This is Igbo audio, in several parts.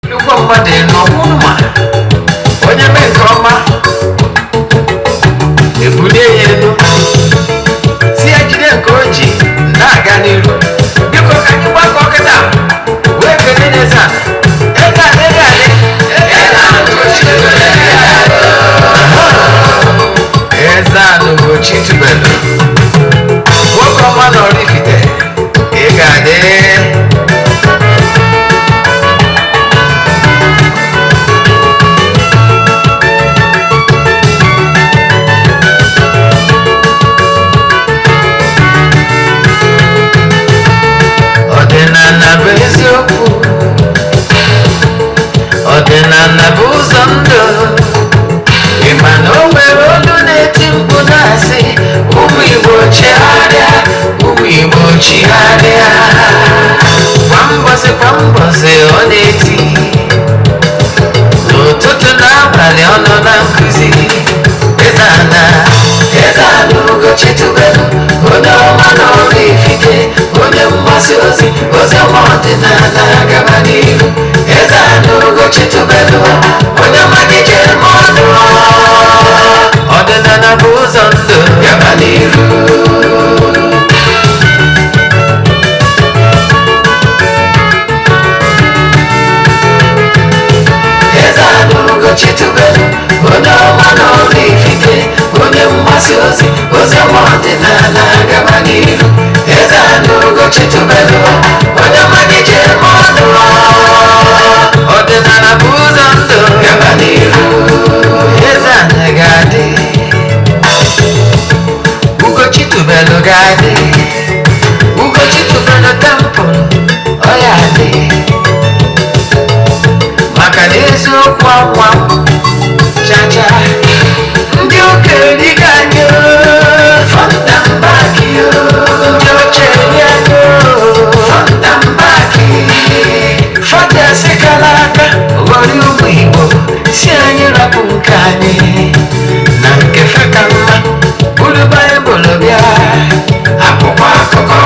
Nnukwu mmadụ n'ọkwụnụ ma onye mee nke ọma, ebulie ya elu, si ya jide nke o ji na-aga n'iru. Biko, ka anyị gbakọ kịta wee kelee n'eze ala. Eze ala, eze ala, eze ala, eze ala Ugochi tubelu, nwoke ọma na Oraifite, ị ga-adị. Ọdịnala bụ eziokwu, ọdịnala bụ ụzọ ndụ. Ị ma na o nwere olu na-eti mkpu na-asị, "Ụmụ Igbo, chigharịa, ụmụ Igbo, chigharịa." Kwa mbọsị kwa mbọsị ọ na-eti, n'ụtụtụ na abalị ọ nọ na nkụzi. Eze ana, eze ana Ugochi tubelu, onye ọma na Oraifite, onye mgbasa ozi ozi ọma ọdịnala, gaba n'ihu. Eze ana Ugochi tubelu, onye ọma gị jere m ọnụ. Ọdịnala bụ ụzọ ndụ, gaba n'ihu. Eze ana Ugochi tubelu, onye ọma na Oraifite, onye mgbasa ozi ozi ọma ọdịnala, gaba n'ihu. Eze ana Ugochi tubelu, onye ọma gị jere m ọnụ. Ọdịnala bụ ụzọ ndụ, gaba n'ihu. Eze ana ga-adị, Ugochi tubelu ga-adị, Ugochi tubelu temple ọ ya adị, maka na eziokwu anwa chacha. Ndị okenye dịka anyị, front and back, ndị ochie anyị, front and back, fọdụ asịkala aka ghọrọ ụmụ Igbo, si anyị rapụ nke anyị na nke fe ka mma. Buru Baịbụl bịa, akwụkwọ akụkọ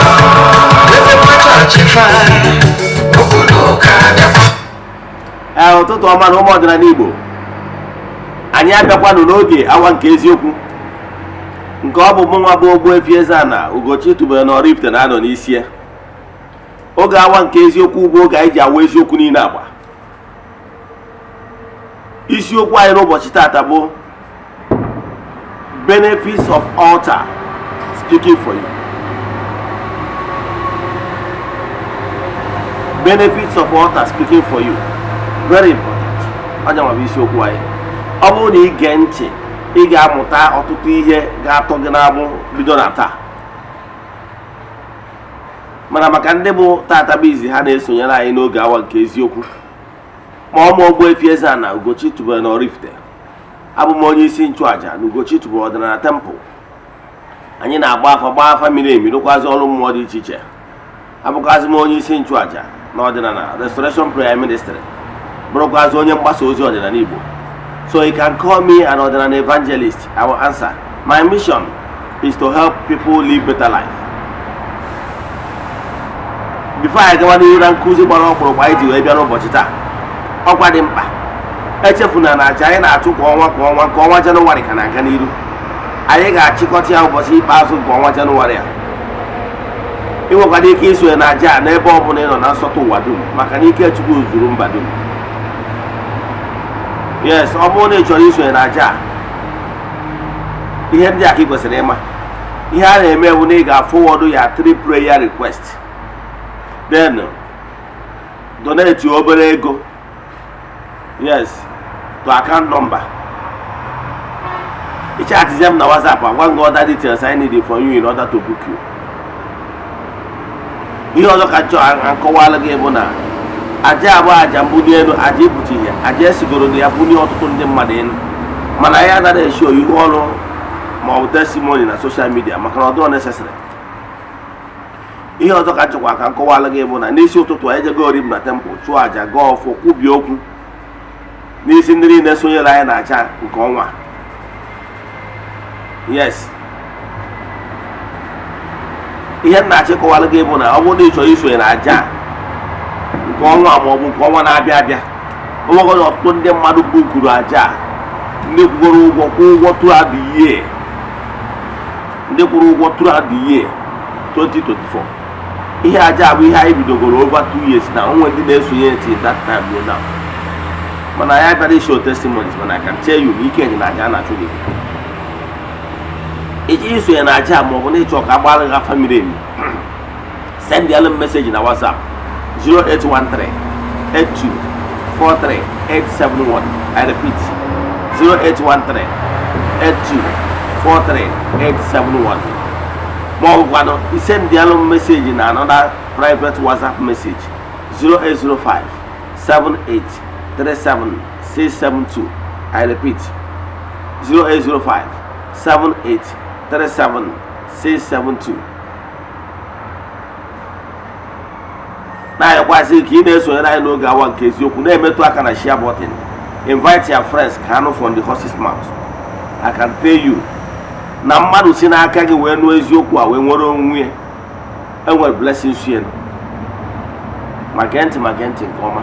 debekwa chọọchị fa, okwu na ụka bịakwa. Ee, ụtụtụ ọma na ụmụ ọdịnala Igbo. Anyị abịakwanụ n'oge awa nke eziokwu, nke ọ bụ mụnwa bụ Ogbuefi Eze-Ana Ugochi tubelu na Oraifite na-anọ n'isi ya. Oge awa nke eziokwu bụ oge anyị ji awa eziokwu niile agba. Isiokwu anyị n'ụbọchị tata bụ "Benefits of altar speaking for you". Benefits of altar speaking for you, very important. Ọnya nwa bụ isiokwu anyị. Ọ bụrụ na ị gee ntị, ị ga-amụta ọtụtụ ihe ga-atọ gị n'agbụ bido na taa. Mana maka ndị bụ tata bụ izi ha na-esonyere anyị n'oge awa nke eziokwu, ma ọ ma Ogbuefi Eze-Ana Ugochi tubelu na Oraifite, abụ m onye isi nchụaja na Ugochi tubelu ọdịnala temple. Anyị na-agba afa, gbaa afa miri emi, rụkwazị ọrụ mmụọ dị iche iche. Abụkwazị m onye isi nchụaja na ọdịnala Restoration Prayer Ministry, bụrụkwazị onye mgbasa ozi ọdịnala Igbo. So you can call me an ọdịnala evangelist, I will answer. My mission is to help people live better life. Before anyị gawa n'ihu na nkụzi gbara ọkpụrụkpụ anyị ji wee bịa n'ụbọchị taa, ọkwa dị mkpa, echefuna na aja anyị na-achụ kwa ọnwa kwa ọnwa nke ọnwa Jenụwarị ka na-aga n'iru. Anyị ga-achịkọta ya ụbọchị ikpeazụ nke ọnwa Jenụwarị a. Ị nwekwara ike isonye na aja a n'ebe ọ bụla ị nọ na nsọtụ ụwa dum, maka na ike Chukwu zuru mba dum. Yes, ọ bụrụ na ị chọrọ isonye na aja a, ihe ndị a ka ị kwesịrị ịma. Ihe a na-eme bụ na ị ga-forward ya three prayer request, then donate obere ego, yes, to account number. Ị chatizie m na WhatsApp, agwa gị other details I need from you in order to book you. Ihe ọzọ ka chọọ nkọwalụ gị bụ na aja abụ aja mbuli elu, aja ibute ihe, aja esigoro na ya bulie ọtụtụ ndị mmadụ elu, mana ya anaghị esi ihu ọrụ ma ọ bụ testimony na social media, maka na ọ dịrọ necessary. Ihe ọzọ ka chọkwa ka nkọwalụ gị bụ na n'isi ụtụtụ anyị jego ori m na temple, chụọ aja, gaa ọfọ, kwubie okwu n'isi ndị niile sonyere anyị na aja nke ọnwa. Yes, ihe m na-achịkọwalụ gị bụ na ọ bụrụ na ị chọrọ isonye na aja nke ọnwa ma ọ bụ nke ọnwa na-abịa abịa, Onwegoro ọtụtụ ndị mmadụ bukuru aja a, ndị kwụgoro ụgwọ, kwụ ụgwọ throughout the year, ndị kwụrụ ụgwọ throughout the year 2024. Ihe aja bụ ihe anyị bidogoro over 2 years na onwe ndị na-esonye till that time ruo now. Mana anyị abịara show testimonies, mana I can tell you na ike dị na aja a na-achụ n'ikuku. Iji isonye na aja, ma ọ bụ na ịchọ ka agbara gị afa miri emi, send the message na WhatsApp 0813 82 43 871. I repeat, 0813 82 43 871. Ma ọ bụkwanụ isend alụ message na another private WhatsApp message, 0805 78 37 672. I repeat, 0805 78 37 672. Na-ayọkwasị ka ị na-esonyere anyị n'oge awa nke eziokwu, na-emetụ aka na share button. Invite your friends ka ha nụ from the horse's mouth. I can tell you na mmadụ si n'aka gị wee nụ eziokwu a wee nwere onwe ya, enwere blessings ya. Ma gee ntị, ma gee ntị nke ọma.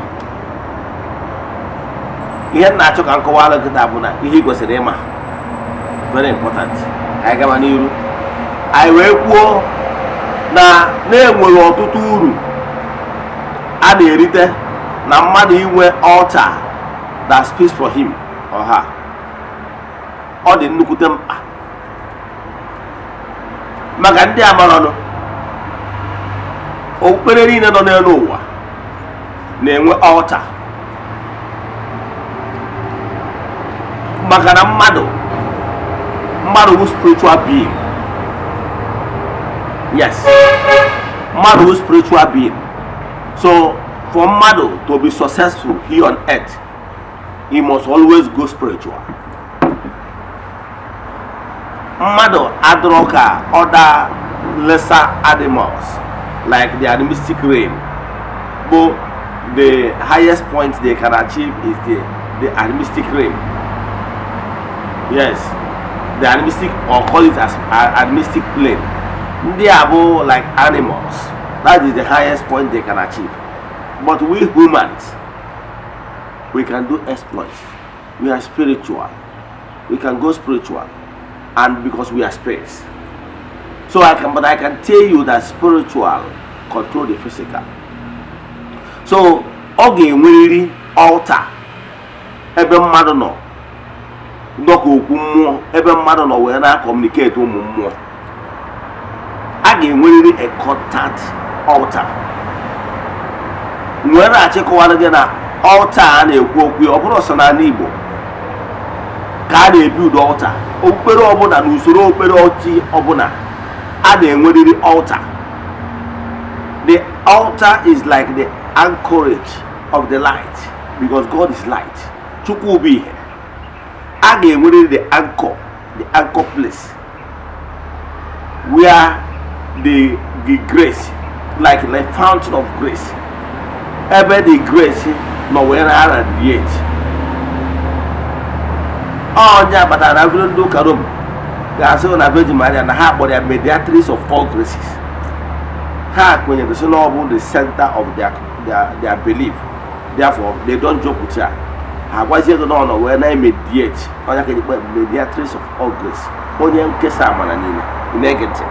Ihe m na-achọ ka m kọwara gị taa bụ na ihe ị kwesịrị ịma, very important. Ka anyị gaba n'iru. Anyị wee kwuo na na-enwere ọtụtụ uru a na-erite na mmadụ inwe altar that speaks for him or her. Ọ dị nnukwute mkpa maka ndị amaranụ. Okpukpere niile nọ n'elu ụwa na-enwe altar, maka na mmadụ bụ spiritual being. Yes, mmadụ bụ spiritual being. So for mmadụ to be successful here on earth, he must always go spiritual. Mmadụ adịrọ ka other lesser animals, like the animistic realm bụ the highest point they can achieve is the animistic realm. Yes, the animistic, or call it as animistic plane. Ndị a bụ like animals, that is the highest point they can achieve. But we humans, we can do exploits. We are spiritual. We can go spiritual, and because we are spirits, so I can but I can tell you that spiritual control the physical. So ọ ga-enwerịrị altar ebe mmadụ nọ dọka okwu mmụọ, ebe mmadụ nọ wee na-acommunicate ụmụ mmụọ. A ga-enwerịrị a contact altar. Nwere achịkọwara gị na altar a na-ekwu okwu ya, ọ bụrụ sọ n'ala Igbo ka a na-ebi ụdọ altar. Okpukpere ọbụla na usoro okpukpere ọchị ọbụla, a na-enwerịrị altar. The altar is like the anchorage of the light, because God is light. Chukwu bụ ihe. A ga-enwerịrị the anchor, the anchor place where the grace, like the fountain of grace, ebe the grace nọ wee na-radiate. Onye abatara na mfere ndị ụka Rom ga-asị na Virgin Maria na ha kpọrọ ya mediatrix of all graces. Ha kwenyere sị na ọ bụ the center of their belief, therefore they don't joke with ya. Ha gwazie gị na ọ nọ wee na-emediate onye ka ejikpa mediatrix of all grace, onye nkesa amara niile. Ị na-ege ntị?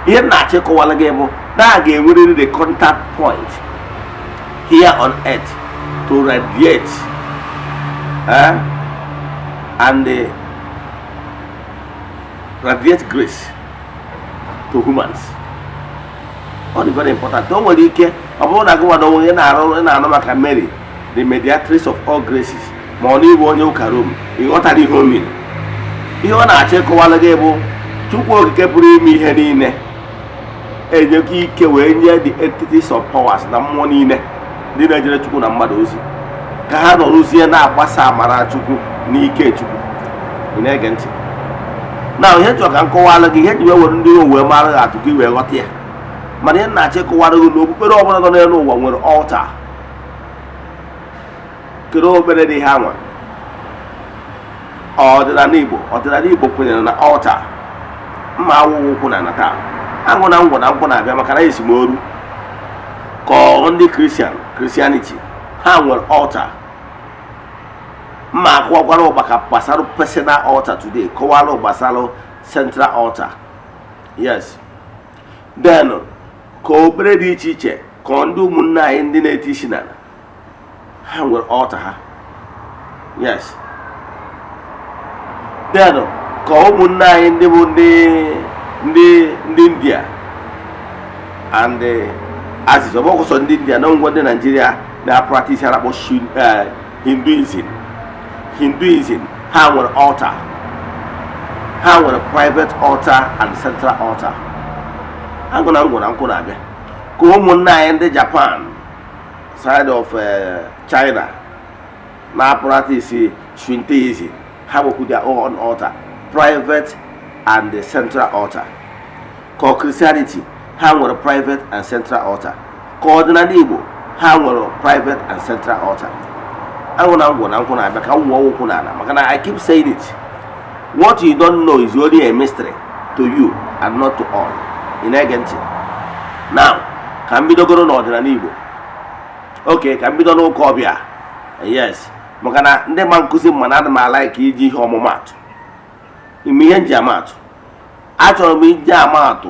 Ihe m na-achọ ịkọwara gị bụ na a ga-enwerịrị the contact point here on earth to radiate and radiate grace to humans. Ọ dị very important. O nwere ike ọ bụrụ na gị nwado onwe gị na-arụ, ị na-anụ maka Mary the mediatrix of all graces, ma ọ na ịbụ onye ụka Rom, ị ghọtara ihe o mere. Ihe ọ na-achọ ịkọwara gị bụ Chukwu Okike pụrụ ime ihe niile enyekwa ike wee nye the entities of powers na mmụọ niile ndị na-ejere Chukwu na mmadụ ozi, ka ha nọrụzie na-agbasa amara Chukwu n'ike Chukwu. Ị na-ege ntị na ihe chọrọ ka m kọwara gị? Ihe ji wee were ndị wee mara gị atụ ka ị wee ghọta ya. Mana ihe m na-achọ ịkọwara gị na okpukpere ọbụla nọ n'elu ụwa nwere altar. Kedu okpukpere dị ihe anwa? Ọdịnala Igbo. Ọdịnala Igbo kwenyere na altar. Mma awụghị ụkwụ na taa aṅụ na ngwọ na nkwụ na-abịa maka na esi m oru ka ọ ndị Christian, Christianity, ha nwere altar. Mma akọwakwara maka gbasara personal altar today, kọwara gbasara central altar. Yes, then ka okpere dị iche iche, ka ndị ụmụnne anyị ndị na-eti isi n'ala, ha nwere altar ha. Yes, then ka ụmụnne anyị ndị bụ ndị India and azịza ọgbọkwụsọ ndị India na ngwa ndị Naijiria na-practice a na-akpọ Hinduism. Hinduism, ha nwere altar, ha nwere private altar and central altar. Agụ na ngwụ na nkwụ na-abịa ka ụmụnne anyị ndị Japan, side of China, na-practice Shintoism, ha nwekwu their own altar, private and the central altar. Ka Christianity, ha nwere private and central altar. Ka ọdịnala Igbo, ha nwere private and central altar. Anwụ na ngwụ na nkwụ na-abịa ka m wụọ ụkwụ n'ala, maka na I keep saying it, what you don't know is only a mystery to you and not to all. Ị na-ege ntị? Now, ka m bidogoro n'ọdịnala Igbo. Oke ka m bido n'ụka ọbịa. Yes, maka na ndị ma nkụzi ma na adị m ala ka iji ihe ọmụmatụ ime ihe nji amaatụ. Achọrọ m iji amaatụ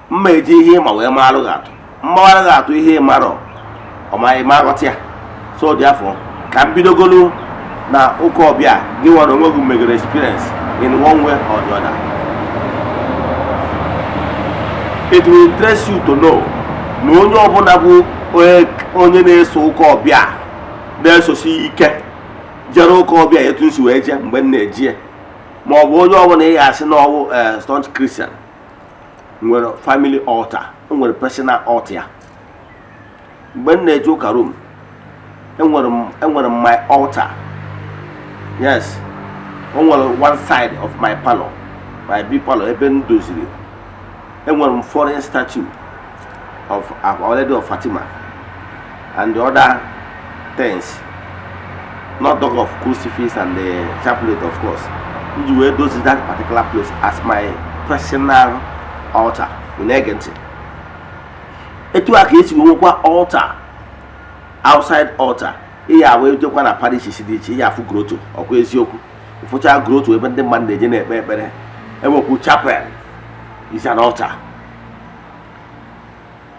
mma, eji ihe ịma wee marụ gị atụ, mmawara gị atụ ihe ịmarọ ọma ịma aghọta ya. So dị afọ ka m bidogolu na ụka ọbịa gị nwere onwe gị megere experience in one way or the other. It will interest you to know na onye ọbụla bụ onye na-eso ụka ọbịa, na-esosi ike jere ụka ọbịa etu nsi wee jee mgbe m na-eji ya, ma ọ bụ onye ọbụla ị ga-asị na ọwụ staunch Christian, nwere family altar, o nwere personal altar ya. Mgbe m na-eje ụka Rome, enwere m my altar. Yes, o nwere one side of my parlor, my big parlor, ebe m doziri, enwere m foreign statue of Our Lady of Fatima and the other things, not talk of crucifix and the chaplet, of course, iji wee dozi that particular place as my personal altar. Ị na-ege ntị? Etu a ka esi nwekwa altar, outside altar. Ị ya wee jekwa na parishes dị iche, ị ya afụ grotto. Ọkwa eziokwu? Ịfụcha grotto ebe ndị mmadụ na-eje na-ekpe ekpere. Enwekwu chapel is an altar.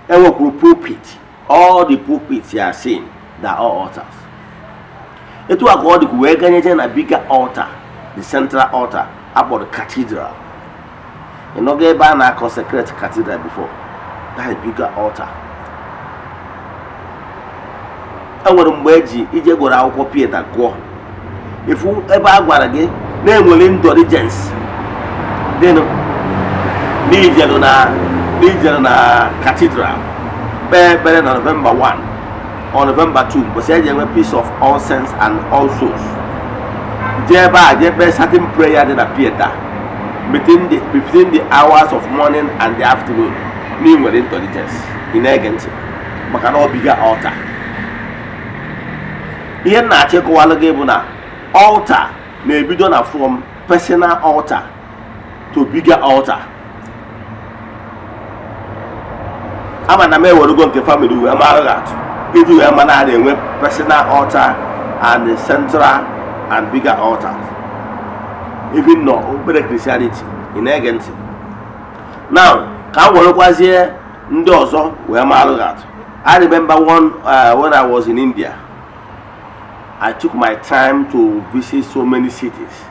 Enwekwuru pulpit. All the pulpits you are seeing, they are all altars. Etu a ka ọ dịkwa wee ganyeje na bigger altar, the central altar akpọrọ cathedral. Ị nọgo ebe a na-consecrate cathedral before? That is bigger altar. Enwere mgbe eji ije gwara akwụkwọ Pieta gụọ ifu ebe a gwara gị na-enwere indulgence dịnụ n'ijeru na cathedral kpee ekpere na November 1 or November 2, mbọsị eji enwe Peace of All Saints and All Souls. Jee ebe a jee kpee certain prayer dị na Pieta between the hours of morning and the afternoon, na ị nwere indulgence. Ị na-ege ntị? Maka na ọ bigger altar. Ihe m na-achọ ịkọwalụ gị bụ na altar na-ebido na from personal altar to bigger altar. Ama na m ewerego nke family wee mara gị atụ iji wee mana a na-enwe personal altar and central and bigger altars, even nọ okpukpere Christianity. Ị na-ege ntị? Now, ka m werekwazie ndị ọzọ wee mara gị atụ. I remember one when I was in India, I took my time to visit so many cities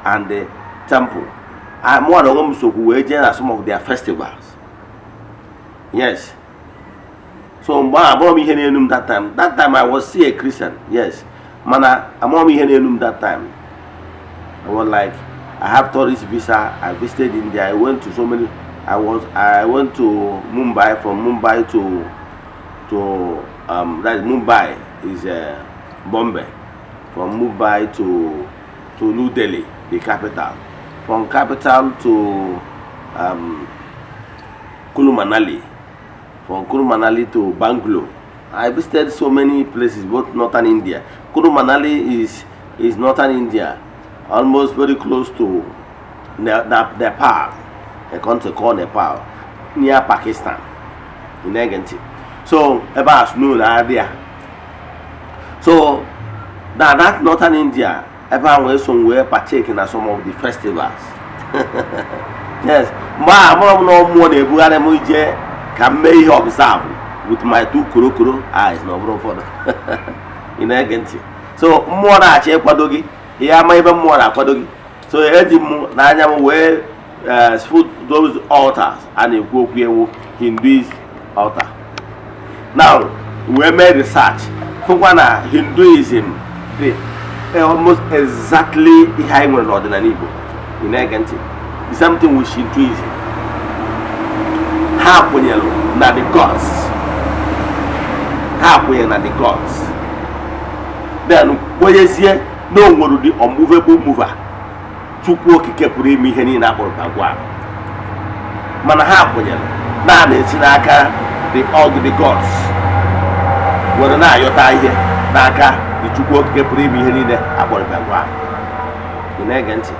and the temple. I mụ na onwe m sokwu wee jee na some of their festivals. Yes, so mgbe ahụ abụrọ m ihe na-enu m that time. That time I was still a Christian, yes, mana amụọ m ihe na-enu m that time. I was like, I have tourist visa. I visited India. I went to so many. I went to Mumbai, from Mumbai to that is, Mumbai is Bombay, from Mumbai to New Delhi, the capital, from capital to Kulu Manali, from Kulu Manali to Bangalore. I visited so many places, both northern India. Kulu Manali is northern India, almost very close to Nepal, a country called Nepal, near Pakistan. Ị na-ege ntị? So ebe a snow na-adị ya. So Na that northern India ebe ahụ, eso m wee partake na some of the festivals. Yes, mgbe ahụ amụrụ m na mmụọ na-ebugharị m ije ka m mee ihe observe with my two korokoro eyes. Na ọ bụrụ ụfọdụ ị na-ege ntị, so mmụọ na-achọ ịkwado gị ihe ama ebe mmụọ na-akwado gị. So eji m n'anya m wee food those altars a na-ekwu okwu ewu, Hinduism altar. Now wee mee research, fụkwa na Hinduism dị almost exactly ihe anyị nwere n'ọdịnala Igbo. Ị na-ege ntị? The same thing with Shintoism. Ha kwenyere na the gods, ha kwenyere na the gods, then kwenyezie na o nwere the unmovable mover, Chukwu Okike pụrụ ime ihe niile akpọrọ Bhagwan. Mana ha kwenyere na a na-esi n'aka the all the gods were na-ayọta ihe n'aka the Chukwu Okike pụrụ ime ihe niile akpọrọ Bhagwan. Ị na-ege ntị?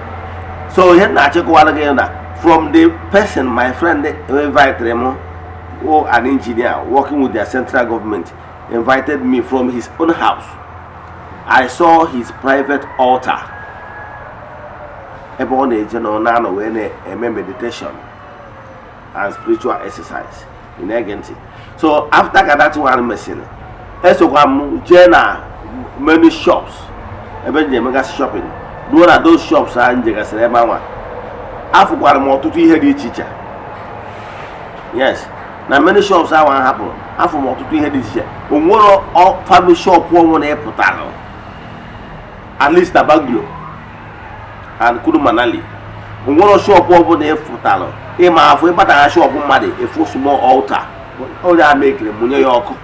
So ihe m na-achịkọwara gị na from the person my friend invited m, who an engineer working with their central government, invited me from his own house, I saw his private altar ebe ọ na-eje na ọ na-anọ wee na-eme meditation and spiritual exercise. Ị na-ege ntị? So after ka that one mesịrị, esokwa m jee na many shops ebe m ji emegasị shopping. Ruo na those shops a njegasịrị ebe anwa, afụkwara m ọtụtụ ihe dị iche iche. Yes, na many shops ahụ a hapụrụ, afụ m ọtụtụ ihe dị iche iche. O nwere family shop ọnwụ na ịpụtara, at least na Bangalore and Kulu Manali, o nwere shop ọbụla ịfụtalụ ịma afọ ịbatara shop mmadụ efu small altar onye a mekiri mụnye ya ọkụ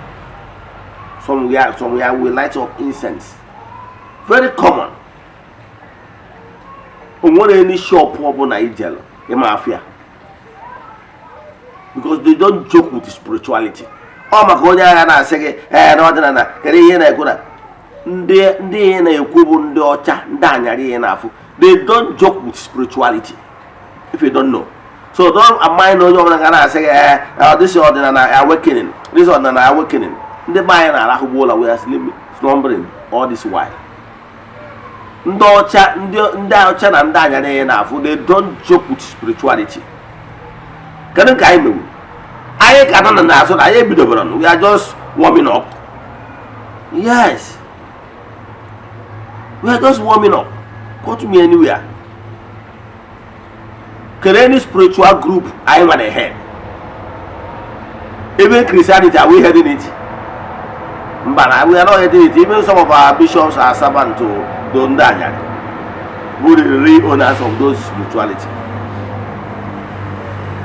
somewhere will light up incense, very common. O nwere any shop ọbụla ijelu ịma afọ ya, because they don't joke with spirituality. Ọ maka onye agha na-asị gị ee na ọdịnala, kedu ihe na-ekwu na ndị ihe na-ekwu bụ ndị ọcha, ndị anyarị ihe na-afụ. They don't joke with spirituality, if you don't know. So don't mind na onye ọbụla ga na-asị gị ee, this ọdịnala awakening, this ọdịnala awakening. Ndị be anyị na-arahụgbu ụlọ, we are sleeping, slumbering all this while. Ndị ọcha, ndị ọcha na ndị anyarị ihe na-afụ, they don't joke with spirituality. Kedu ka anyị mewu? Anyị ka nọ n'azụ na anyị ebidobere. We are just warming up. Yes, we are just warming up. Quote me anywhere. Kedu any spiritual group anyị nwere head? Even Christianity, are we heading it? Mba na, we are not heading it. Even some of our bishops are servant to the ndị anyarị who the real owners of those spirituality.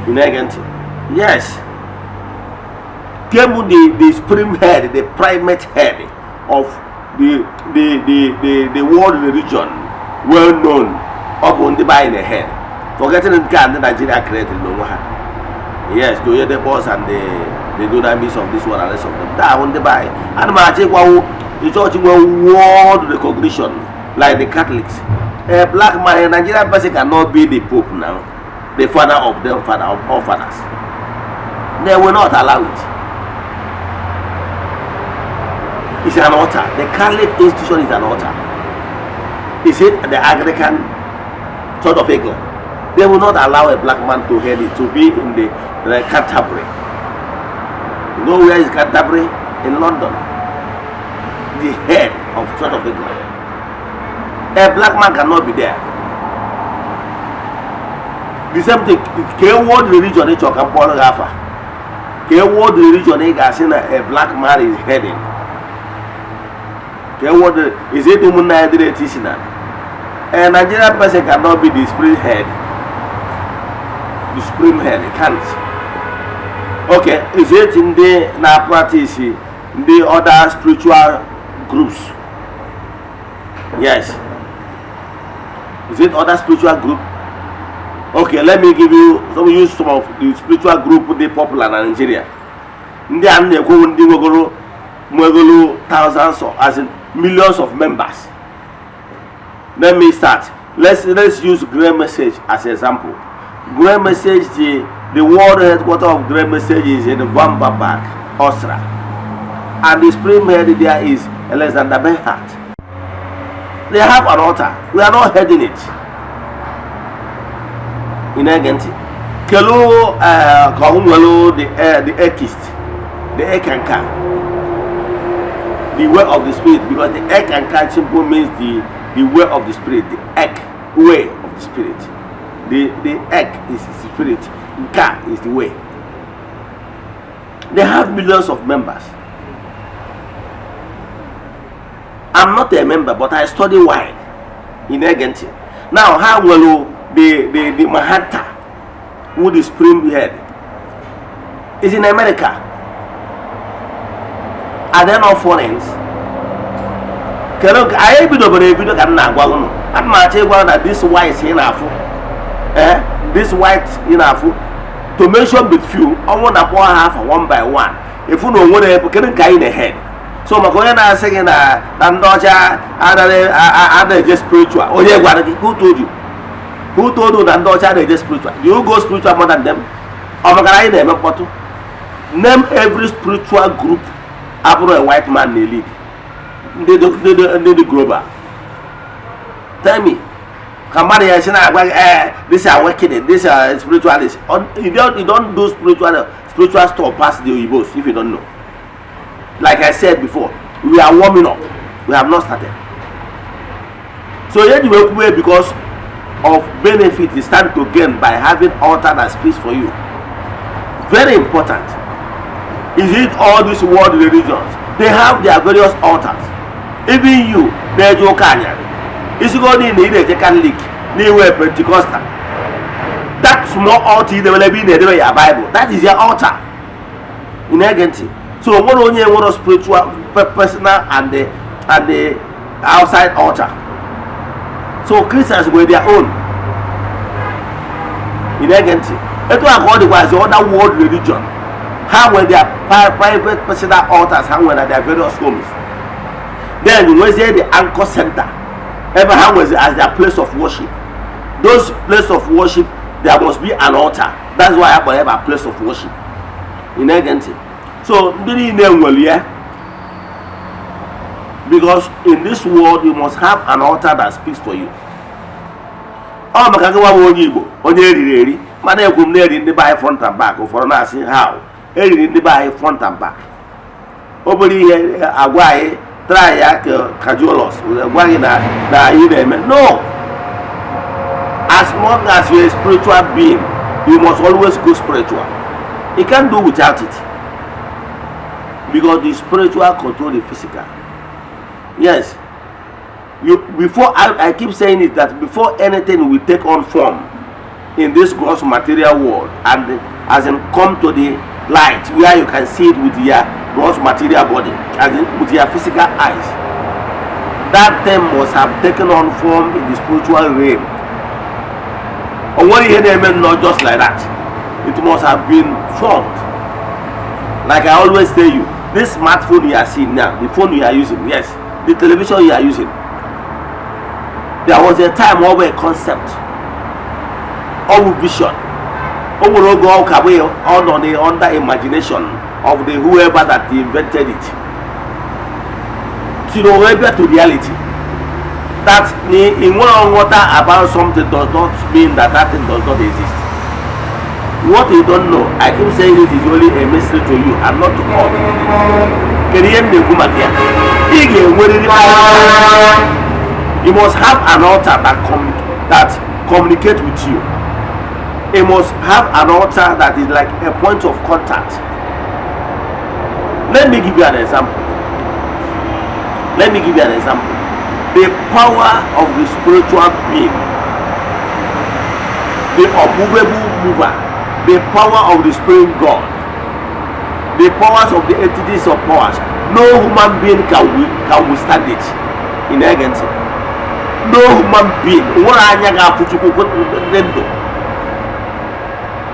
Ị na-ege ntị? Yes, came the supreme head, the primate head of the world religion well known, ọ bụ ndị be anyị na-head, forgetting nke a ndị Nigeria created n'onwe ha. Yes, the Oyedepos and the Dunamis of this one and rest of them. Taa ahụ ndị be anyị, ana m achọ ịgwawu the church nwere world recognition like the Catholics. A black man, a Nigerian person, cannot be the pope now, the father of them, father of all fathers. They will not allow it. It's an altar. The Catholic institution is an altar. Is it the Anglican Church of England? They will not allow a black man to head it, to be in the Canterbury. You know where is Canterbury? In London. The head of Church of England. A black man cannot be there. The same thing, ka world religion ị chọrọ ka m kpọrọ gị afa? Ka world religion ị ga-asị na a black man is heading? Ka world is it? Ụmụnna ya dịrị etu isi na a Nigerian person cannot be the supreme head. The supreme head, he can't. Okay, is it ndị na-practice ndị other spiritual groups? Yes, is it other spiritual group? Okay, let me give you some, use some of the spiritual group dị popular na Nigeria. Ndị a na-ekwu, ndị nwegoro thousands of, as in millions of members. Let me start. Let's use Great Message as example. Great Message, the world headquarters of Great Message is in Vamberg, Austria, and the supreme head there is Alexander Bernhardt. They have an altar. We are not heading it. Ị na-ege ntị? Kelu ka ọ nwere the Eckist, the Eckankar, the way of the spirit, because the Eckankar simple means the way of the spirit, the Eck way of the spirit. The Eck is the spirit, Nka is the way. They have millions of members. I'm not a member, but I study wide. Ị na-ege ntị? Now, ha nwere the Mahanta, who the supreme head is in America. Are they not foreigners? Kedu ka anyị ebidobere ebido ka m na-agwa unu? Ana m achọ ịgwa na this white ị na-afụ, this white ị na-afụ, to mention but few, ọnwụ na kpọọ ha afa one by one, efu na onwere ebe. Kedu nke anyị na-head? So maka onye na-asị gị na ndị ọcha anaghị na-eje spiritual, onye gwara gị? Who told you? Who told you na ndị ọcha na-eje spiritual? Do you go spiritual more than them? Ọ maka na anyị na-eme mkpọtụ. Name every spiritual group abụrụ a white man na-lead. Ndị dị global, tell me. Ka mmadụ ya si na-agwa gị, ee, this awakening, this spiritualist. You don't do spiritual stuff pass the oyibos. If you don't know, like I said before, we are warming up. We have not started. So ihe ji wee kwube, because of benefit you stand to gain by having altar that speaks for you. Very important. Is it all these world religions? They have their various altars. Even you na-eje ụka anyarị, isigodi na ị na-eje Catholic, na-iwe Pentecostal, that small altar idebere ebe ị na-edebe ya Bible, that is your altar. Ị na-ege ntị? So o nwere onye nwere spiritual, personal and the outside altar. So Christians nwere their own. Ị na-ege ntị? Etu a ka ọ dịkwazi other world religion. Ha nwere their private personal altars ha nwere na their various homes. Then nwezie the anchor center ebe ha nwezi as their place of worship. Those place of worship, there must be an altar. That's why a kpọrọ ebe a place of worship. Ị na-ege ntị? So ndị niile nwere ya, because in this world you must have an altar that speaks for you. Ọ maka gị nwa bụ onye Igbo, onye eriri eri, mana ekwu m na-eri ndị be anyị front and back. Ụfọdụ na-asị, how eriri ndị be anyị front and back? Obere ihe agwa anyị, try ya cajole us, gwa gị na anyị na-eme. No, as long as you're a spiritual being, you must always go spiritual. You can't do without it, because the spiritual control the physical. Yes, you before I keep saying it, that before anything will take on form in this gross material world and as in come to the light where you can see it with your gross material body, as in with your physical eyes, that thing must have taken on form in the spiritual realm. O nwere ihe na-eme nnọọ just like that. It must have been formed. Like I always tell you, this smartphone you are seeing now, the phone you are using, yes, the television you are using, there was a time ọ bụ a concept, ọ bụ vision. O nwere oge ọ ka bụ ọ nọ na under imagination of the whoever that invented it, till o wee bịa to reality. That na ị nwere nghọta about something does not mean that that thing does not exist. What you don't know, I keep saying it, is only a mystery to you and not to all. Kedu ihe m na-ekwu maka ya? Ị ga-enwerịrị, you must have an altar that communicate with you. You must have an altar that is like a point of contact. Let me give you an example. Let me give you an example. The power of the spiritual being, the unmovable mover, the power of the spirit God, the powers of the entities of powers, no human being can withstand it. Ị na-ege ntị? No human being nwere anya ga-afụ Chukwu ndị ndụ.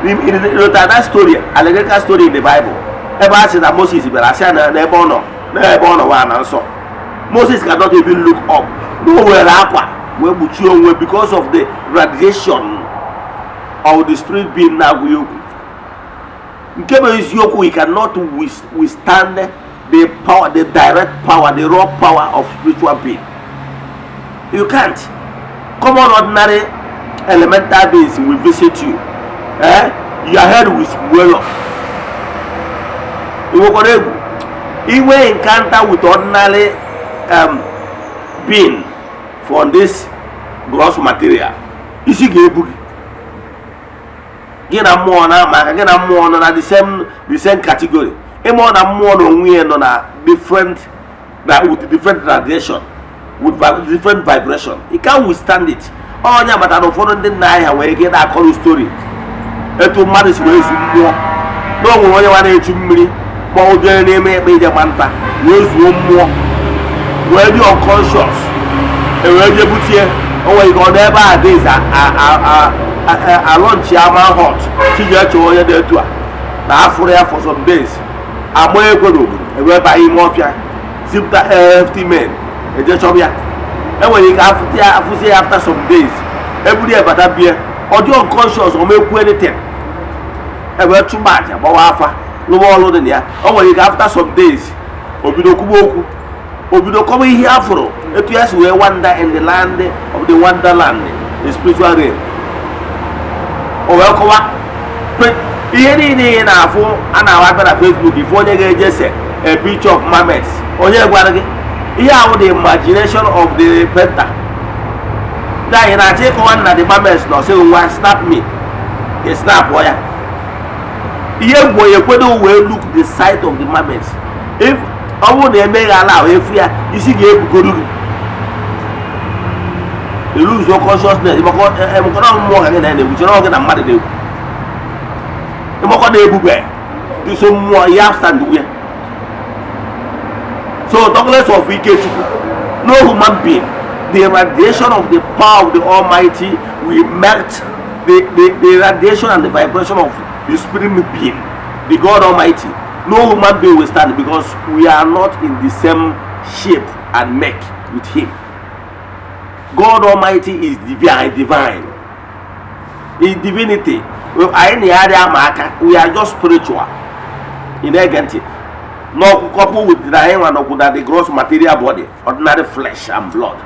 Ịlụta that story, allegorical story in the Bible, ebe a sị na Moses bịara asị ya na n'ebe ọ nọ, n'ebe ọ nọ wa na nsọ, Moses cannot even look up, na o were akwa wee kpuchie onwe because of the radiation of the spirit being na-agwa ya okwu. Nke bụ eziokwu, he cannot withstand the power, the direct power, the raw power of spiritual being. You can't. Common ordinary elemental beings will visit you, eh? Your head will swell up. Ị nwekwara egwu inwe encounter with ordinary being from this gross material, isi ga-ebu gị. Gị na mmụọ na-ama aka, gị na mmụọ nọ na the same category. Ịma na mmụọ na onwe ya nọ na different, na with different radiation, with different vibration. You can't withstand it. Onye agbata na ụfọdụ ndị nna anyị ha nwere ike na-akọrọ story etu mmadụ si wee zu mmụọ, na o nwere onye nwa na-echu mmiri ma ọ jere n'ime ekpe ije gba nta wee zuo mmụọ, wee dị unconscious, e wee jee butie. O nwere ike ọ dị ebe a days alọnchi ama hot chiji chọọ onye dị etu a na afụrụ ya for some days, ama ekwe n'obodo, ewee baa ime ọfịa zipụta hefty men eje chọba ya. Enwere ike afụta ya, afụzi ya after some days, eburu ya bata bie, ọ dị unconscious, ọ mekwu anything, ewee chụba aja, gbawa afa, rụwa ọrụ dị na ya. O nwere ike after some days o bido kwuba okwu, o bido kọwa ihe afụrụ, etu ya si wee wander in the land of the wonderland, the spiritual realm. O wee kọwa ihe niile ị na-afụ a na-abịa na Facebook. Ife onye ga-eje se a picture of mermaids, onye gwara gị ihe ahụ, the imagination of the painter. Ndị anyị na-achọ ịkọwa na the mermaids nọ sị, "Nwa, snap me." Ị snap ya, ihe egwu onye kwedo wee look the sight of the mermaids. If ọ bụrụ na emeghe ala ahụ efu ya, isi ga-ebugoro gị, lose consciousness, maka na mmụọ ka gị na ya na-egwu, chere gị na mmadụ na-egwu, ịmakọ na ebube dị so mmụọ ya stand ya. So talk of Ikechukwu, no human being, the radiation of the power of the Almighty will melt the radiation and the vibration of the spirit being, the God Almighty. No human being will stand because we are not in the same shape and make with him. God Almighty is divine, divine in divinity. Anyị na ya adịghị ama aka. We are just spiritual. Ị na-ege ntị n'ọkụkọpụ with anyị nwa nọkwụ na the gross material body, ordinary flesh and blood.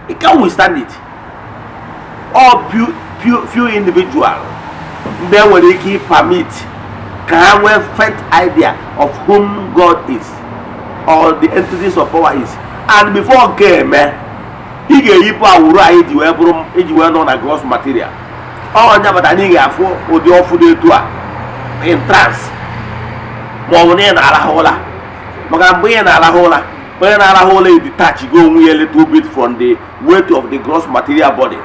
It can withstand it. All few, few, few individual ndị nwere ike permit ka ha nwee faint idea of whom God is or the entities of power is. And before nke eme, ị ga-eyipụ awụrụ anyị ji wee bụrụ iji wee nọ na gross material. Ọ bata anyị ga-afụ ụdị ọfụ dị etu a in trance, ma ọ bụ na ị na-arahụ ụra. Maka mgbe ị na-arahụ ụra, onye na-arahụ ụra detach go onwe ya a little bit from the weight of the gross material body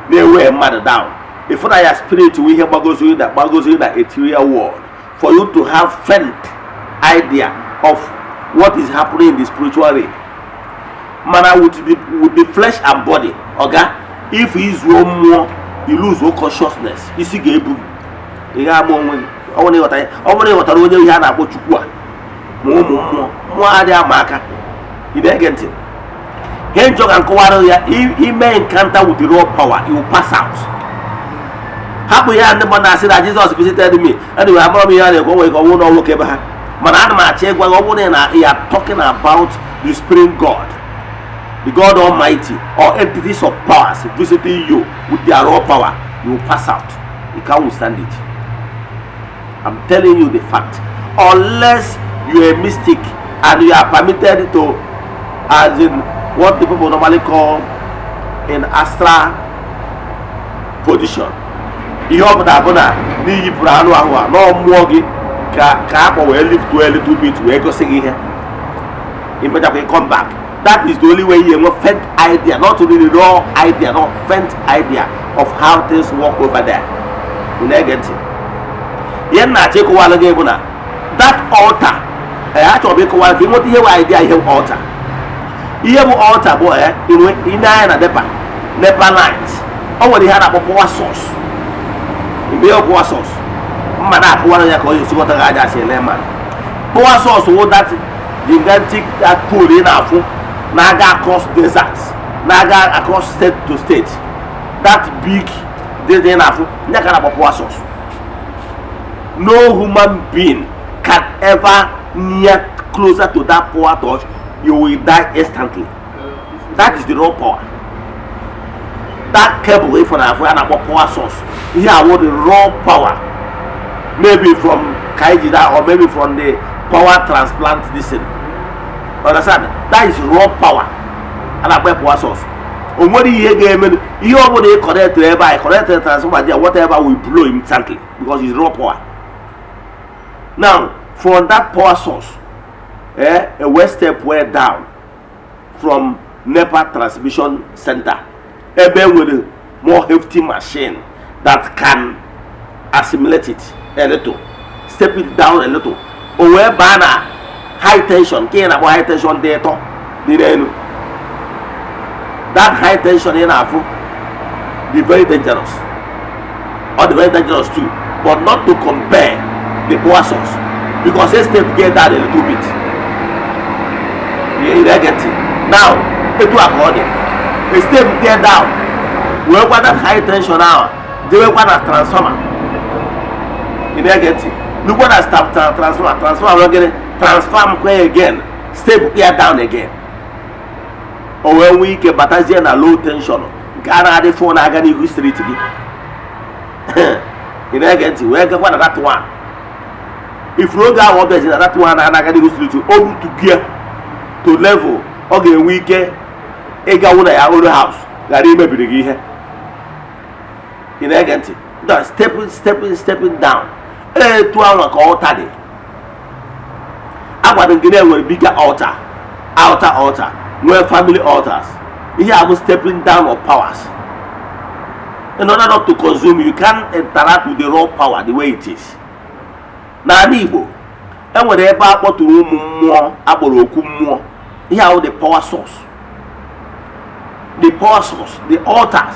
na-ewe mmadụ down. If na ya spirit wụ ihe gbagoziri na gbagoziri na ethereal world for you to have faint idea of what is happening in the spiritual realm. Mana with the flesh and body, oga, if izuo mmụọ, you lose consciousness, isi ga-ebu gị, ị ga-ama onwe gị. Ọ bụrụ na ịghọta ya, ọ bụrụ na ịghọtara onye ihe a na-akpọ Chukwu a, ma ụmụ mmụọ, mmụọ adịghị ama aka. Ị na-ege ntị? Ihe njọ ka nkọwara ya, ime encounter with the raw power, you will pass out. Hapụ ya. Ndị mmadụ na-asị na Jizọs visited me. Anyway, amara m ihe a na-ekwu. Nwere ka ọ bụrụ na nwoke ebe ha, mana ana m achọ ịgwa gị, ọ bụrụ na you are talking about the spirit God, the God Almighty or entities of powers visiting you with their raw power, you will pass out. You can't withstand it. I'm telling you the fact. Unless you are a mystic and you are permitted to, as in what the people normally call in astral position. Ihe ọ pụtara bụ na n'iyipụrụ anụ ahụ a nọọ mmụọ gị ka akpọ wee lift a little bit wee gosi gị ihe, imechakwa come back. That is the only way you enwe faint idea, not really raw idea, not faint idea of how things work over there. Ị na-ege ntị? Ihe m na-achọ ịkọwara gị bụ na that altar, ee, achọrọ m ịkọwara ka ị nweta ihe bụ idea, ihe bụ altar. Ihe bụ altar bụ inwe ine anya na NEPA lines, o nwere ihe a na-akpọ power source. Mgbe ihe power source mma na-akụwara ya ka ọ ga-esikọta gị aja asị ele ma power source wụ that gigantic, that pole ị na-afụ na-aga across deserts, na-aga across state to state, that big desert ị na-afụ ya ka na-akpọ power source. No human being can ever near closer to that power touch. You will die instantly. That is the raw power. That cable ifo na afọ ya na-akpọ power source, ihe awụ the raw power, maybe from Kaijida or maybe from the power transplant, this thing, understand? That is raw power a na-akpọ power source. O nwere ihe ga-eme ihe ọ bụla ị connect ebe a, connect transformer there, whatever will blow instantly because it's raw power. Now, from that power source, a wee step way down from NEPA transmission center, ebe nwere more hefty machine that can assimilate it a little, step it down a little, o wee baa na high tension nke ị na-akpọ high tension dị ịtọ dị n'elu. That high tension ị na-afụ dị very dangerous. Ọ dị very dangerous too, but not to compare the power source, because a step get down a little bit. You get it now? Etu a ka ọ dị. A step get down wee gwa that high tension ahụ jewekwa na transformer. Ị na-ege ntị? Lukwa na stop transformer, transformer wee gịnị? Transform kwa again, step ya down again, o wee nwee ike batazie na low tension nke a na-adị fụ na-aga n'ihu street gị. Ị na-ege ntị? Wee gakwa na that one. Ifuru oge ahụ ọ bịazi na that one na-aga n'ihu street, o butugie to level ọ ga-enwe ike ịganwu na ya own house ghara imebiri gị ihe. Ị na-ege ntị? The stepping, stepping, stepping down. Etu ahụ ka altar dị. Agwara m gị na enwere bigger altar, outer altar, nwee family altars. Ihe a bụ stepping down of powers. In order not to consume, you can't interact with the raw power the way it is. N'ala Igbo, enwere ebe a kpọtụrụ ụmụ mmụọ akpọrọ okwu mmụọ. Ihe ahụ, the power source, the power source, the altars.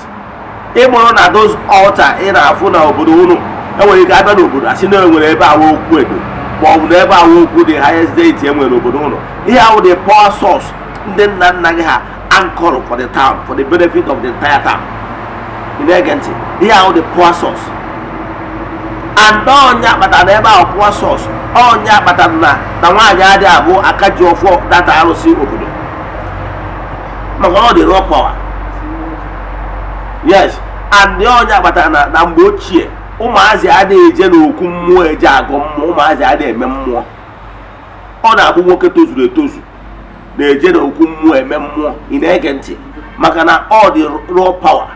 Ịmụrụ na those altar ị na-afụ na obodo unu, enwere ike abịa n'obodo asị na enwere ebe awa okwu edo, ma ọ bụ na ebe awa okwu the highest deity enwere n'obodo unu. Ihe ahụ, the power source ndị nna nna gị ha anchor for the town, for the benefit of the entire town. Ị na-ege ntị? Ihe ahụ, the power source, and ọnya kpatara na ebe ahụ power source, ọnya kpatara na nwaanyị adịghị abụ aka ji ọfọ data arụsị obodo, maka ọ dị raw power. Yes, and ọnya kpatara na mgbe ochie, ụmụazị adịghị eje n'okwu mmụọ, eje agụ mmụọ. Ụmụazị adịghị eme mmụọ. Ọ na-abụ nwoke tozuru etozu na-eje n'okwu mmụọ eme mmụọ. Ị na-ege ntị? Maka na ọ dị raw power.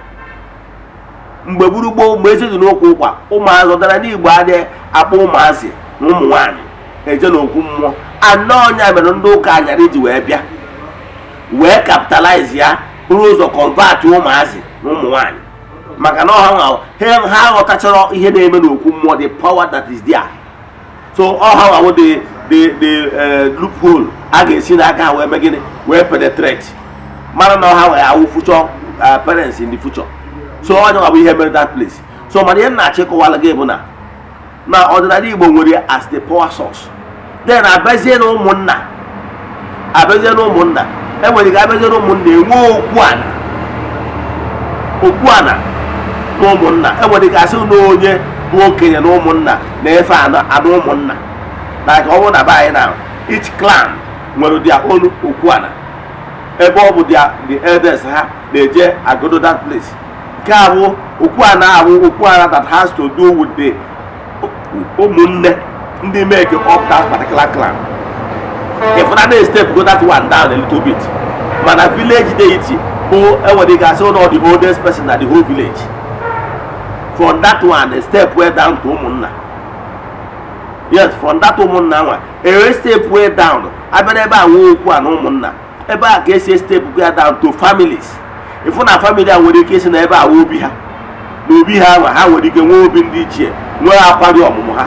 Mgbe gburugburu, mgbe eze dị n'ụkwụ ụkwa, ụmụazị ọdara n'Igbo adịghị akpọ ụmụazị na ụmụ nwaanyị eje n'okwu mmụọ anọ. Ọnya mere ndị ụka anyara iji wee bịa wee capitalize ya, bụrụ ụzọ convert ụmụazị na ụmụ nwaanyị, maka na ọha nwa ha ghọtachara ihe na-eme n'okwu mmụọ, the power that is there. So ọha nwa the loophole a ga-esi n'aka ha wee mee gịnị? Wee penetrate, mara na ọha nwere awụ future parents in the future. So onye nwa bụ ihe mere that place. So mana ihe m na-achọ ịkọwala gị bụ na ọdịnala Igbo nwere as the power source. Then abịazie na ụmụnna, abịazie na ụmụnna, enwere ike abịazie na ụmụnna, enwe okwu ana, okwu ana na ụmụnna. Enwere ike asị na onye bụ okenye na ụmụnna na-efe ana, ana ụmụnna. Like ọ bụrụ na be anyị na each clan nwere their own okwu ana, ebe ọ bụ the elders ha na-eje agodo that place. Nke a bụ okwu ana, abụ okwu ana that has to do with the ụmụnne ndị make up that particular clan. If na na step go that one down a little bit, mana village deity bụ enwere ike asị na the oldest person na the whole village. From that one, a step way down to ụmụnna. Yes, from that ụmụnna nwa, a step way down, abịa n'ebe a nwee okwu a na ụmụnna, ebe a ka esi step go down to families. Ịfụ na family a nwere ike isi na ebe a nwee obi ha, na obi ha nwa ha nwere ike nwee obi ndị ichie, nwee akwari ọmụmụ ha,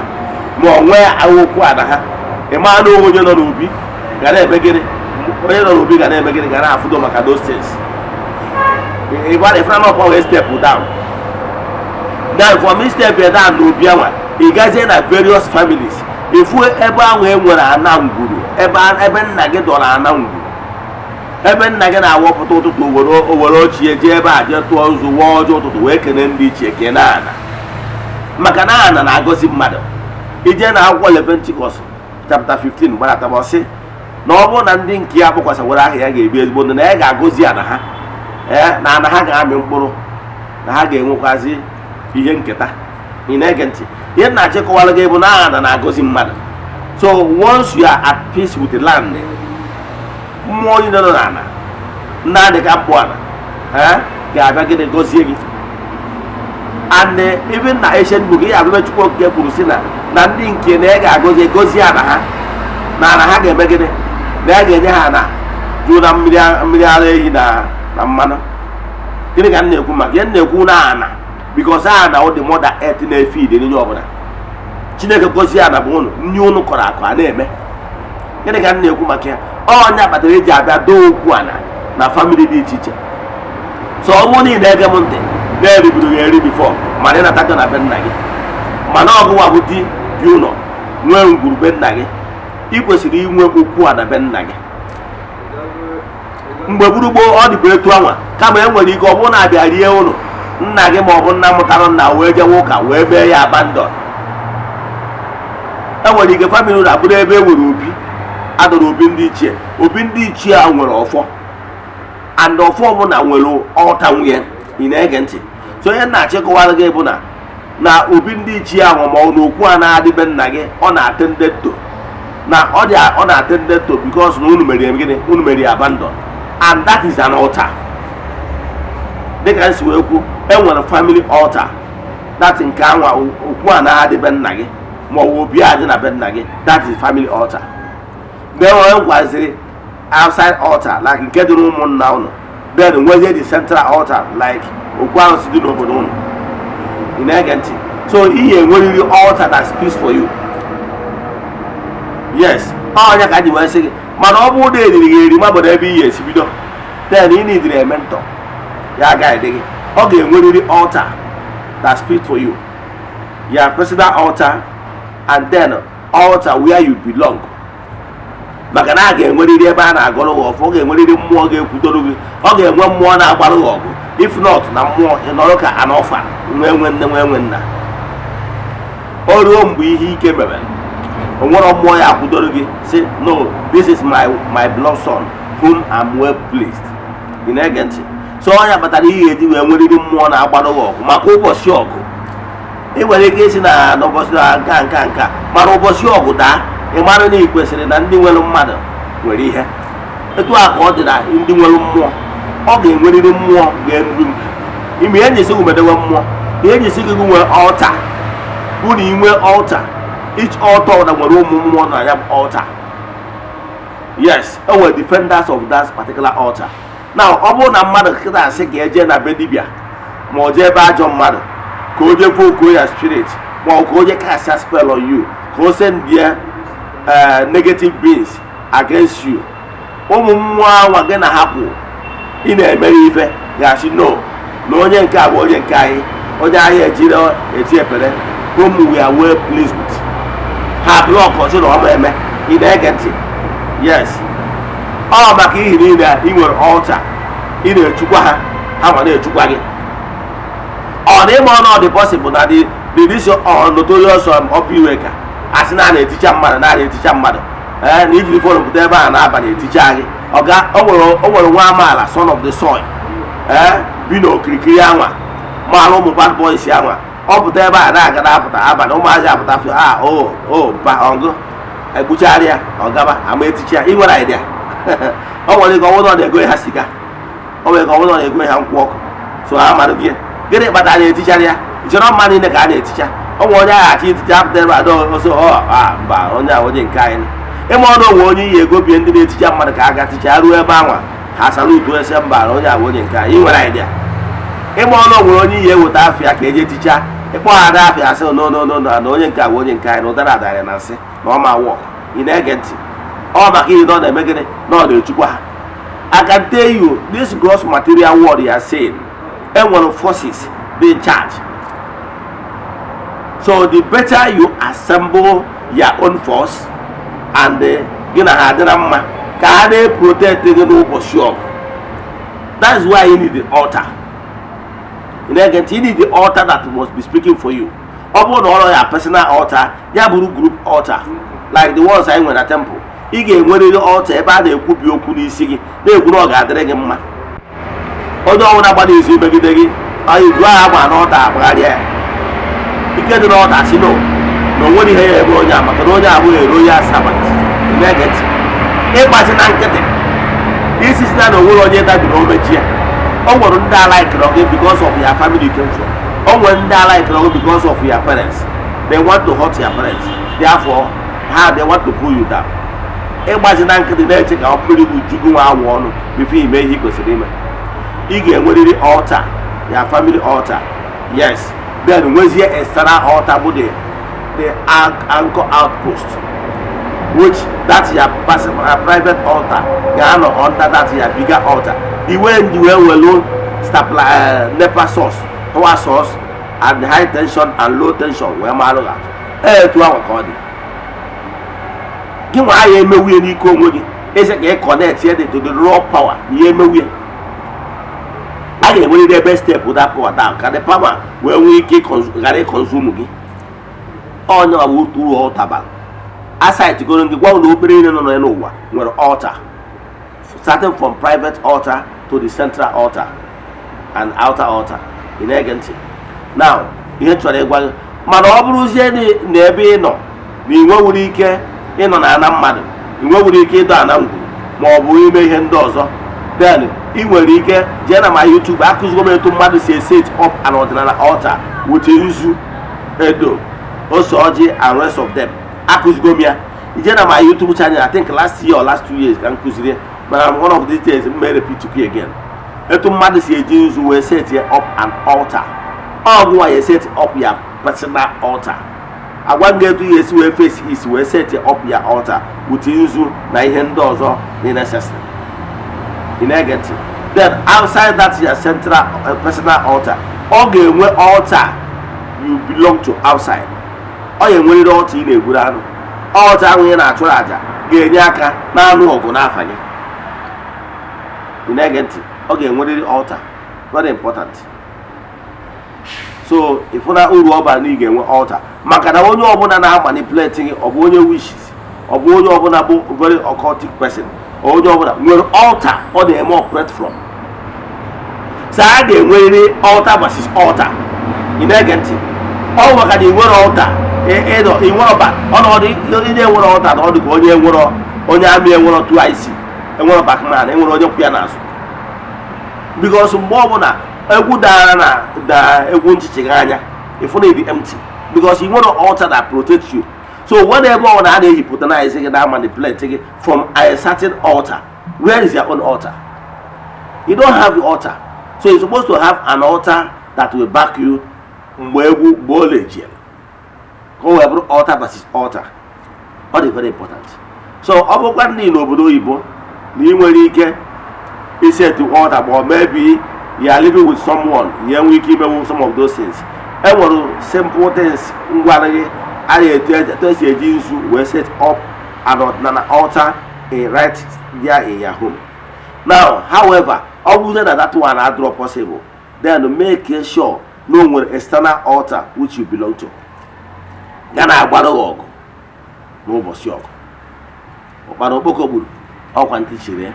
ma ọ nwee okwu ana ha. Ịma na onye nọ n'obi ga na-eme gịnị? Onye nọ n'obi ga na-eme gịnị? Ga na-afụdo maka those things. Ịgba ịfụna na ọkwa wee step down. Then from step down n'obi anwa, ị gazie na various families, ifu ebe ahụ e nwere ana ngwuru, ebe nna gị dọrọ ana ngwuru, ebe nna gị na-awọpụta ụtụtụ owere ochie jee ebe a jee tụọ nzu, wụọ ọjọọ ụtụtụ, wee kene ndị ichie, kene ana, maka na ana na-agọzi mmadụ. Ije na akwụkwọ Leviticus chapter 15 gbadata, sị Na ọ bụrụ na ndị nke ya kpọkwasawara aha ya ga-ebi ezigbo ndụ, na ya ga-agọzi ana ha, ee, na ana ha ga-amị mkpụrụ, na ha ga-enwekwazi ihe nketa. Ị na-ege ntị? Ihe m na-achịkọwara gị bụ na ana na-agọzi mmadụ. So once you are at peace with the land, mmụọ niile nọ n'ala ndị adị ka mkpụ ala, ee, ga-abịa gịnị? Gọzie gị. And even na ancient book, ihe abụbe Chukwu Okike kwuru si na ndị nke na ya ga-agọzi, gozie ala ha, na ala ha ga-eme gịnị? Na ya ga-enye ha ana jụụ na mmiri ara ehi na mmanụ. Gịnị ka m na-ekwu maka ihe m na-ekwu na ana? Because ana ọ dị mother earth na-efe ide n'onye ọbụla. Chineke gozie ana bụ ụnụ nri ụnụ kọrọ akụ a na-eme. Gịnị ka m na-ekwu maka ya? Ọnya kpatara eji abịa doo okwu ana na family dị iche iche. So ọ bụrụ na ị na-ege m ntị, na-eriburu gị eri before, mana ị natago na be nna gị, mana ọgụwa bụ di bi ụlọ nwee ngwuru be nna gị, ị kwesịrị inwe okwu ana be nna gị. Mgbe gburugburu ọ dịbụ etu anwa, kama e nwere ike ọ bụrụ na abịa rie ụlọ nna gị, ma ọ bụ nna mụtara nna wee jewe ụka wee mee ya abandon. E nwere ike family ụlọ abụrụ ebe e nwere obi adọrọ, obi ndị ichie. Obi ndị ichie a nwere ọfọ, and ọfọ ọbụla nwere ọta nwunye. Ị na-ege ntị? So onye na-achịkọwara gị bụ na obi ndị ichie ahụ, ma ọ na okwu a na-adịbe nna gị, ọ na-atende to na ọ dị, ọ na-atende to because na unu mere gịnị? Unu mere abandon, and that is an altar. Dịka m si wee kwu, e nwere family altar, that nke anwa okwu a na-adịbe nna gị, ma ọ bụ obi a dị na be nna gị, that is family altar. Then onye nkwaziri outside altar, like nke dị n'ụmụnna unu. Then nwezie the central altar, like okwu ahụ si dị n'obodo unu. Ị na-ege ntị? So ị ga-enwerịrị altar that speaks for you. Yes, ọnya ka ji wee sị gị, mana ọ bụrụ na eriri gị eri mabọdụ ebe ị ga-esi bido, then ị nidiri mentor ya guide gị. Ọ ga-enwerịrị altar that speaks for you, your personal altar, and then altar where you belong, maka na a ga-enwerịrị ebe a na-agọrọ gị ọfọ. Ọ ga-enwerịrị mmụọ ga-ekwudoro gị, ọ ga-enwe mmụọ na-agbara gị ọgụ. If not, na mmụọ ị nọrọ ka an orphan, nwee nwe nne, nwee nwe nna. O ruo mgbe ihe ike mere, o nwere mmụọ ya akwudoro gị, si, "No, this is my blood son whom I'm well pleased." Ị na-ege ntị? So onye kpatara ihe ga-eji wee nwerịrị mmụọ na-agbara gị ọgụ maka ụbọchị ọgụ. Ị nwere ike isi na n'ụbọchị na nka nka nka, mana ụbọchị ọgụ daa, ị mara na ị kwesịrị na ndị nwere mmadụ nwere ihe. Etu a ka ọ dị na ndị nwere mmụọ. Ọ ga-enwerịrị mmụọ ga-eru ime ihe njisi gị medewe mmụọ, ihe njisi gị nwee altar bụ na inwe altar. Each altar ọbụla nwere ụmụ mmụọ na ya bụ altar. Yes, e nwere defenders of that particular altar. Now, ọ bụrụ na mmadụ kịta asị ka eje na be dibịa, ma ọ jee ebe ajọ mmadụ ka o jee vokuo ya spirit, ma ọ ka o jee cast spell on you, ka o send ya negative beings against you, ụmụ mmụọ anwa gị na hapụ ị na-emere ife ga-asị no, na onye nke a bụ onye nke anyị, onye anyị ejiri eti epere, whom we are well pleased with. Ha block ọsị na ọ ma eme. Ị na-ege ntị? Yes, ọ maka ihi niile ị nwere altar, ị na-echukwa ha, ha ma na-echukwa gị. Ọ na ịma ọnụ ọ dị possible na the this notorious Upper Iweka asị na a na-eticha mmadụ, na a na-eticha mmadụ, ee, na ijiri phone pụta ebe a na-abalị eticha gị. Ọga, o nwere nwa amaala, son of the soil, ee, bi n'okirikiri anwa, maara ụmụ bad boys anwa. Ọ pụta ebe a na-aga na-apụta abalị, ụmụazị apụta fụ a o ba ọgụ egbuchara ya, ọ gaba ama eticha ya. Ị nwere idea? O nwere ike ọ bụrụ na ọ na-ego ha siga, o nwere ike ọ bụrụ na ọ na-ego ha nkwụ ọkụ. So ha mara gị gịnị kpatara na-etichara ya? Ichere mma niile ka a na-eticha? Ọ nwere onye aghachi eticha apụta ebe a ọsọ ọ a mba, onye a onye nke anyị. Ịma ọnụ onwe onye iyi ego bie ndị na-eticha mmadụ ka a ga ticha ruo ebe anwa ha salutu ese mba, onye a bụ onye nke anyị. Ị nwere idea? Ịma ọnụ onwere onye iyi eweta afịa ka eje ticha, ịkpọ ha ada afịa, asị no, no, no, no, na onye nke a bụ onye nke anyị, na ụdara adara na nsị na ọ ma wọk. Ị na-ege ntị? Ọ maka ihe na ọ na-eme gịnị? Na ọ na-echukwa ha. I can tell you, this gross material world you are saying, enwere forces dị in charge. So the better you assemble your own force and gị na ha adị na mma ka ha na-protect gị n'ụbọchị ọgụ. That's why you need the altar. Ị na-ege ntị? You need the altar that must be speaking for you. Ọ bụrụ na ọrụ ya personal altar, ya bụrụ group altar like the ones anyị nwere na temple. Ị ga-enwerịrị altar ebe a na-ekwubi okwu n'isi gị, na-ekwu na ọ ga-adịrị gị mma. Onye ọbụla gbara izu megide gị, izu ahụ agba n'altar agbagharịa ya. Ike dị n'altar si no na o nwere ihe ya ebe onye a, maka na onye abụghị a royal servant. Na-ege ntị, ịgbazi na nkịtị isi si na na onwere onye dabiri omechi ya. O nwere ndị alaikere gị because of your family you came from. O nwere ndị alaikere gị because of your parents. They want to hurt your parents, therefore ha, they want to pull you down. Ịgbazi na nkịtị na-eche ka mmiri bụ jugu nwa awụ ọnụ before ime ihe ị kwesịrị ime. Ị ga-enwerịrị altar, your family altar, yes. Then nwezie external altar bụ the anchor outpost, which that your personal private altar ga-anọ under that your bigger altar. The way ndị wee welu NEPA source, power source and high tension and low tension wee malụ ha etu ahụ ka ọ dị gị nwa ya emewu ya n'ike onwe gị eze ka ị connect ya to the raw power. Ihe emewu ya, a ga-enwerịrị ebe step that power down ka the power wee nwee ike ghara ịconsume gị. Onye ọ bụ uru altar bara aside goro gị gwa na obere niile nọ n'ụwa nwere altar, starting from private altar to the central altar and outer altar. Ị na-ege ntị? Now, ihe m chọrọ ịgwa gị, mana ọ bụrụzie na ebe ị nọ na ị nwewuru ike ịnọ na ana mmadụ, ị nwewuru ike ịdọ ana ngwuru ma ọ bụ ime ihe ndị ọzọ, then ị nwere ike jee na ma YouTube. Akụzigo m etu mmadụ si eset up an ọdịnala altar with nzu, edo, ose ọjị and rest of them. Akụzigo m ya. Ije na my YouTube channel, I think last year or last 2 years ka m kụziri, mana one of these days m may repeat it again, etu mmadụ si eji nzu wee set up an altar. Ọgwụ ya set up ya personal altar, agwa m gị etu ya esi wee face isi wee set up ya altar with nzu na ihe ndị ọzọ dị necessary. Ị na-ege ntị? Then outside that your central personal altar, ọ ga-enwe altar you belong to outside. Ọ ga-enwerịrị altar ị na-egburu anụ. Altar ahụ ị na-achụrụ àjà ga-enye aka na-anụ ọgụ n'afa gị. Ị na-ege ntị? Ọ ga-enwerịrị altar, very important. So ịfụna uru ọ bara na ị ga-enwe altar, maka na onye ọbụla na-amanipulate gị, ọ bụ onye wishes, ọ bụ onye ọbụla bụ very occultic person, onye ọbụla nwere altar ọ na-eme operate from. So a ga-enwerịrị altar versus altar. Ị na-ege ntị? Ọ bụ maka na ị nwere altar, ị nwere ọba ọnọdụ ị na-enwere altar na ọ dị ka onye nwere onye amị enwere 2IC, enwere backman, enwere onye kwụ ya n'azụ, because mgbe ọbụla egwu dara na da egwu nchichi gị anya, ịfụ na ịdị empty, because ị nwere altar that protect you. So whenever ọ na a na-ehypnotize gị na manipulate gị from a certain altar, where is your own altar? You don't have the altar. So you're supposed to have an altar that will back you mgbe egwu mgbe ọ lejiere, ka o wee bụrụ altar versus altar. Ọ dị very important. So ọ bụrụkwa ndị n'obodo oyibo na ị nwere ike iset altar, ma maybe you are living with someone, ya enwe ike imewu some of those things. E nwere simple things ngwara gị a na-etu etu esi eji nzu wee set up an ọdịnala altar in right there in your home. Now, however, ọ bụrụ na that one adịrọ possible, then make sure na o nwere external altar which you belong to ga na-agbara gị ọgụ n'ụbọchị ọgụ. Ụkpara okpoko gburu ọkwa ntị chiri ya.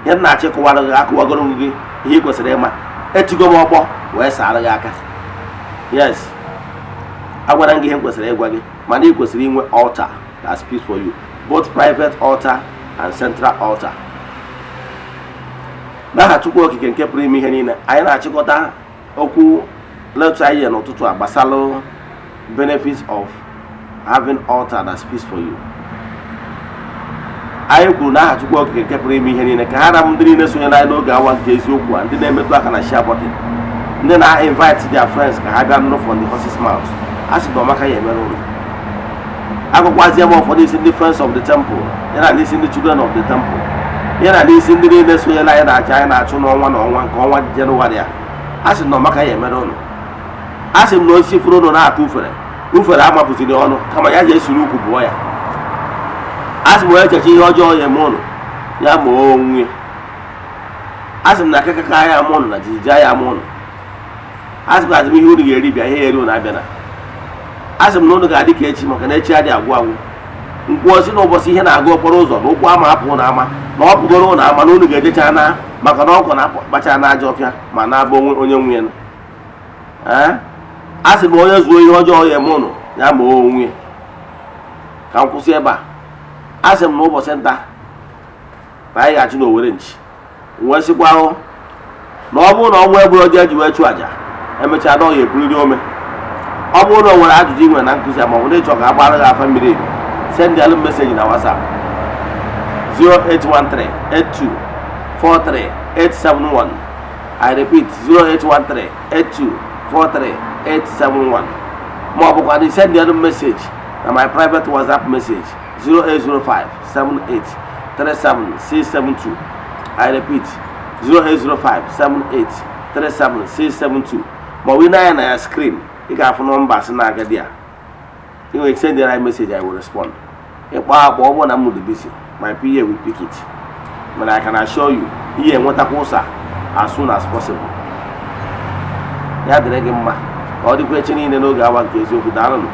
Ihe m na-achịkọwara gị, akụwagoro m gị ihe ị kwesịrị ịma. Etigo m ọkpọ wee sara gị aka. Yes, agwara m gị ihe m kwesịrị ịgwa gị, mana ị kwesịrị inwe altar that speaks for you, both private altar and central altar. N'aha Chukwu Okike nke pụrụ ime ihe niile, anyị na-achịkọta okwu lecture anyị n'ụtụtụ a gbasalụ benefits of having altar that speaks for you. Anyị kwuru n'aha Chukwu Okike nke pụrụ ime ihe niile, ka ha na ndị niile sonyere anyị n'oge awa nke eziokwu a, ndị na-emetụ aka na share button, ndị na-invite their friends ka ha bịa nụrụ from the horse's mouth, a sị na ọmaka ya emere ụlọ. Agụkwazie m ụfọdụ isi ndị Friends of the Temple, ya na n'isi ndị Children of the Temple, ya na n'isi ndị niile sonyere anyị na-aja anyị na-achụ n'ọnwa na ọnwa nke ọnwa Jenụwarị a. A sị na ọmaka ya emere ụlọ. A sị m na osisi furu ụlọ na-atụ ufere, ufere amapụziri ọnụ, kama ya ji esiri ukwu bụọ ya. A sị m onye echeche ihe ọjọọ ya eme ụnụ, ya ma onwe. A sị m na akakaka ya ama ụnụ na jijiji ya ama ụnụ. A sị m ihe unu ga-eri bịa, ihe ya eri ụnụ abịa na. A sị m na ụnụ ga-adị ka echi, maka na echi adịghị agwụ agwụ. Nkwuo si na ụbọchị ihe na-agụ okporo ụzọ na ụkwụ ama apụ na ama na ọ pụgoro ụlọ ama na unu ga-ejecha na maka na ọkụ na-akpacha na ajọ ọfịa ma na-abụ onwe onye nwe ya. Ee, a sị na onye zuo ihe ọjọọ ya eme ụnụ ya ma onwe ya. Ka m kwụsị ebe a. A sị m na ụbọchị nta na anyị ga-achụ n'Owere nchi, wee sịkwa ahụ na ọ bụrụ na ọnwa egburu ọjọọ eji wee chụọ àjà, emechaa na ọ ya eburiri ome. Ọ bụrụ na o nwere ajụjụ ị nwere na nkụzi a, ma ọ bụ na ịchọ ka a gbara gị afa mmiri emi, send alụ message na WhatsApp 08138243871. I repeat, 08138243871. Ma ọ bụkwa na send alụ message na my private WhatsApp message 08057837672. I repeat, 08057837672. Ma ọ bụ ị na-anya na ya screen, ị ga-afụ nọmba sị na-agadi a. Ị nwere send the message, I will respond. Ịkpọ akpọ, ọ bụrụ na m dị busy, my PA will pick it. Mana I can assure you, ihe enwetakwa ụsa as soon as possible. Ya dịrị gị mma, ka ọ dịkwa echi niile n'oge awa nke eziokwu. Daalụnụ.